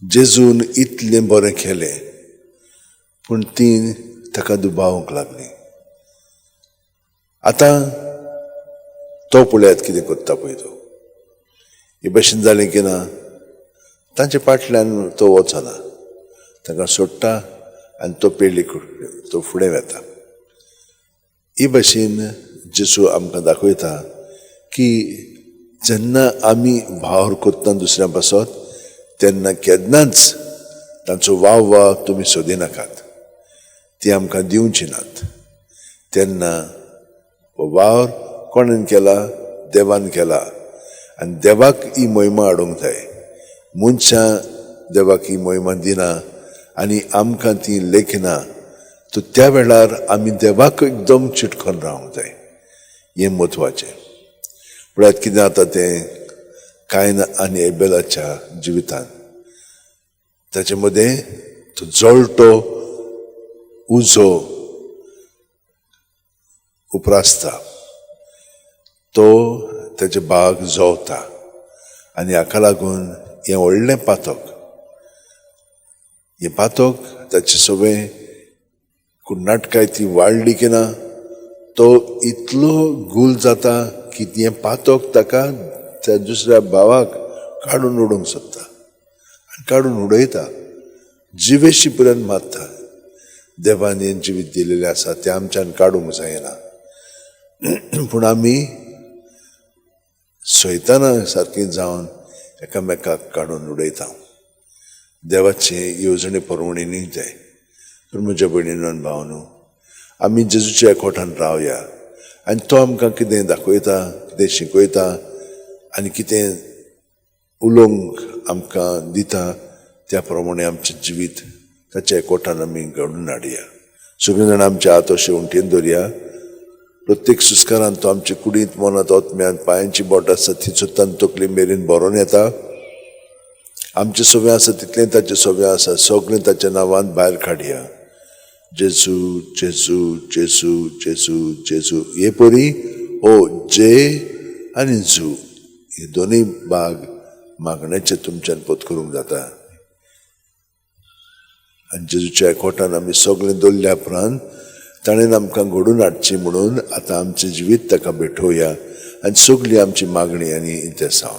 जेजून इतलें बरें केलें, पूण तीं ताका दुबावंक लागलीं. आतां तो पळयात कितें करता पळय तो. हे भशेन जालें की ना, तांचे फाटल्यान तो वचना, तांकां सोडटा आनी तो पेली तो फुडें वता. ही भशेन जेजू आमकां दाखयता की जेन्ना आमी वावर करता दुसऱ्या पासत तेन्ना केन्नाच तांचो वाव वा तुमी सोदिनाकात, ती आमकां दिवची नात. तेन्ना हो वावर कोणेन केला? देवान केला आनी देवाक ही मोहिमा हाडूंक जाय. मनशां देवाक ही मोहिमा दिना आनी आमकां ती लेखना, तर त्या वेळार आमी देवाक एकदम चिटकोन रावंक जाय. हें म्हत्वाचें. पळयात कितें जाता तें कायन आनी एबेलाच्या जिवितान. ताचे मदें तो जळटो उजो उप्रासता, तो ताचे बाग जोवता आनी हाका लागून हें व्हडलें पातक, हें पातक ताचे सगळें कुर्नाटकाय ती वाडली की ना, तो इतलो गुल जाता की तें पातक ताका त्या दुसऱ्या भावाक काडून उडोवंक सोदता आनी काडून उडयता, जिवेशी पर्यंत मारता. देवान हें जिवीत दिलेलें आसा तें आमच्यान काडूंक जायना, पूण आमी सैताना सारकी जावन एकामेकाक काडून उडयता. देवाचे येवजणे प्रमाणे न्ही जाय. तर म्हज्या भयणीनो आनी भावनो, आमी जेजूच्या एकवटान रावया आनी तो आमकां कितें दाखयता, कितें शिकयता आनी कितें उलोवंक आमकां दिता, त्या प्रमाणे आमचें जिवीत ताच्या एकवटान आमी घडून हाडया. सगळीं जाणां आमचे हात अशे उंटेन दवरया. प्रत्येक सुस्कारान तो आमचे कुडींत, मनांत, ओतम्यांत, पांयांची बोट आसा ती सुद्दां तकली मेरेन भरोन येता. आमचें सगळें आसा तितलें ताचें सगळें आसा, सगळें ताच्या नांवान भायर काडया. जेजू, जेजू, जेजू, जेजू, जेजू. हे परी ओ जे आनी जू हे दोनूय भाग मागण्याचे तुमच्यान पोत करूंक जाता. आनी जेजूच्या एकवटान आमी सगळें दवरल्या उपरांत ताणें आमकां घडून हाडची म्हणून आतां आमचें जिवीत ताका भेटोवया आनी सगळी आमची मागणी आनी इंतेसांव.